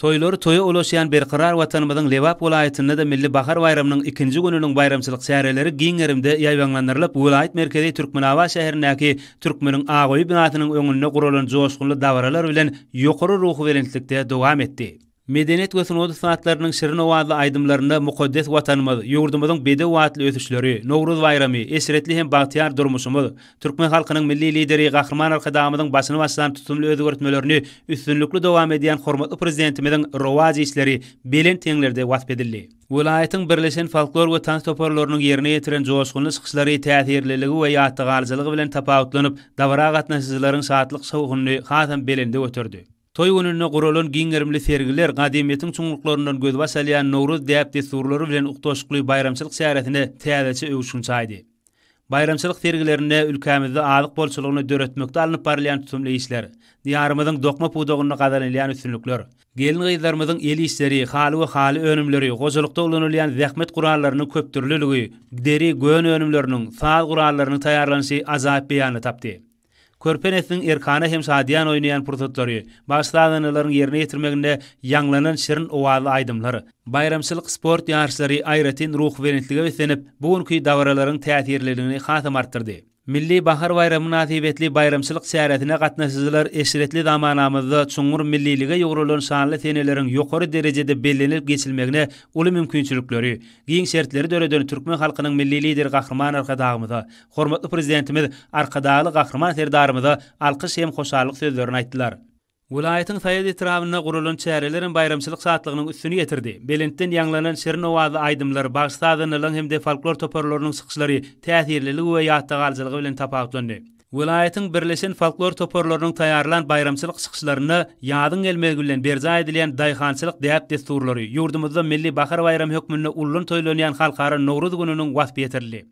Toýlary toýa ulaşýan Berkarar Watanymyzyň Lebap welaýatynda-da Milli bahar baýramynyň ikinji gününiň baýramçylyk çäreleri giň gerimde ýaýbaňlandyrylyp, welaýat merkezi Türkmenabat şäherindäki Türkmeniň ak öýi binasynyň öňünde guralan joşgunly dabaralar bilen ýokary ruhubelentlikde dowam etdi. Medeniýet we sungat ussatlarynyň şirin owazly aýdymlarynda mukaddes Watanymyz, ýurdumyzyň bedew atly ösüşleri, Nowruz baýramy, eşretli hem bagtyýar durmuşymyz, Türkmen halkynyň Milli Lideri Gahryman Arkadagymyzyň başyny başlan tutumly özgertmelerini üstünlikli dowam edýän hormatly Prezidentimiziň rowaç işleri belent heňlerde wasp edildi. Welaýatyň birleşen folklor we tans toparlarynyň ýerine ýetiren joşgunly çykyşlary täsirliligi we ýatda galyjylygy bilen tapawutlanyp, dabara gatnaşyjylaryň şatlyk-şowhunyny hasam belende göterdi. Toý gününde guralan giň gerimli sergiler gadymyýetiň çuňluklaryndan gözbaş alýan Nowruz däp-dessurlary bilen utgaşykly baýramçylyk çäresine täzeçe öwüşgin çaýdy. Baýramçylyk sergilerinde ülkämizde azyk bolçulygyny döretmekde alnyp barylýan tutumly işler, Diýarymyzyň dokma pudagynda gazanylýan üstünlikler, gelin-gyzlarymyzyň el işleri, haly we haly önümleri, hojalykda ulanylýan zähmet gurallarynyň köpdürlüligi, deri, gön önümleriniň, saz gurallarynyň taýýarlanyşy ajaýyp beýanyny tapdy. Körpe nesliň erkana hem şadyýan oýnaýan pursatlary, bagşy-sazandalaryň ýerine ýetirmeginde ýaňlanan şirin owazly aýdymlar, baýramçylyk sport ýaryşlary aýratyn ruhubelentlige beslenip, bu günki dabaralaryň täsirliligini hasam artdyrdy. Milli bahar baýramy mynasybetli baýramçylyk çäresine gatnaşyjylar eşretli zamanamyzda çuňňur millilige ýugrulan şanly seneleriň ýokary derejede bellenilip geçilmegine uly mümkinçilikleri, giň şertleri döreden türkmen halkynyň Milli Lideri Gahryman Arkadagymyza, Hormatly Prezidentimiz Arkadagly Gahryman Serdarymyza alkyş hem hoşallyk sözlerini aýtdylar. Welaýatyň Saýat etrabynda guralan çäreler hem baýramçylyk şatlygynyň üstüni ýetirdi. Belentden ýaňlanan şirin owazly aýdymlar, bagşy-sazandalaryň hem-de folklor toparlarynyň çykyşlary täsirliligi we ýatda galyjylygy bilen tapawutlandy. Welaýatyň birleşen folklor toparlarynyň taýýarlan baýramçylyk çykyşlarynda ýazyň gelmegi bilen berjaý edilýän daýhançylyk däp-dessurlary, ýurdumyzda Milli bahar baýramy hökmünde ullan toýlanýan Halkara Nowruz gününiň waspy ýetirildi.